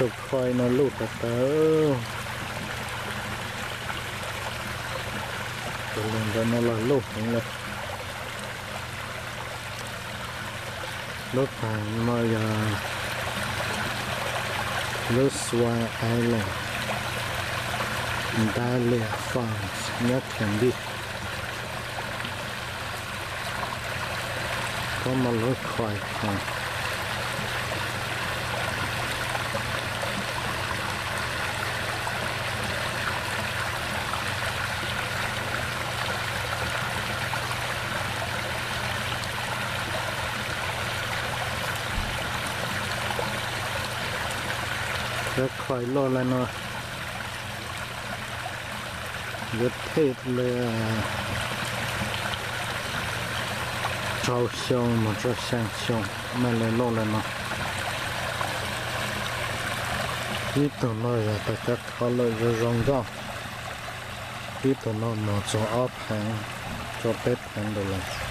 Tus khoai no luj tas tas. Tus lus ntawd no los luj heev lawm. Lub pas no yog lub Swan Island, Dahlia Farms nyob Candie. Koj mas lub khoai heev. Cov khoai loj li no yuav thej li rau xyoo mus rau xya xyoo mam li loj li no. Ib tug no yog tus cov khoai loj zoo zoo nkauj. Ib tug no mus txog ob pheev rau peb pheev ntawd lawm.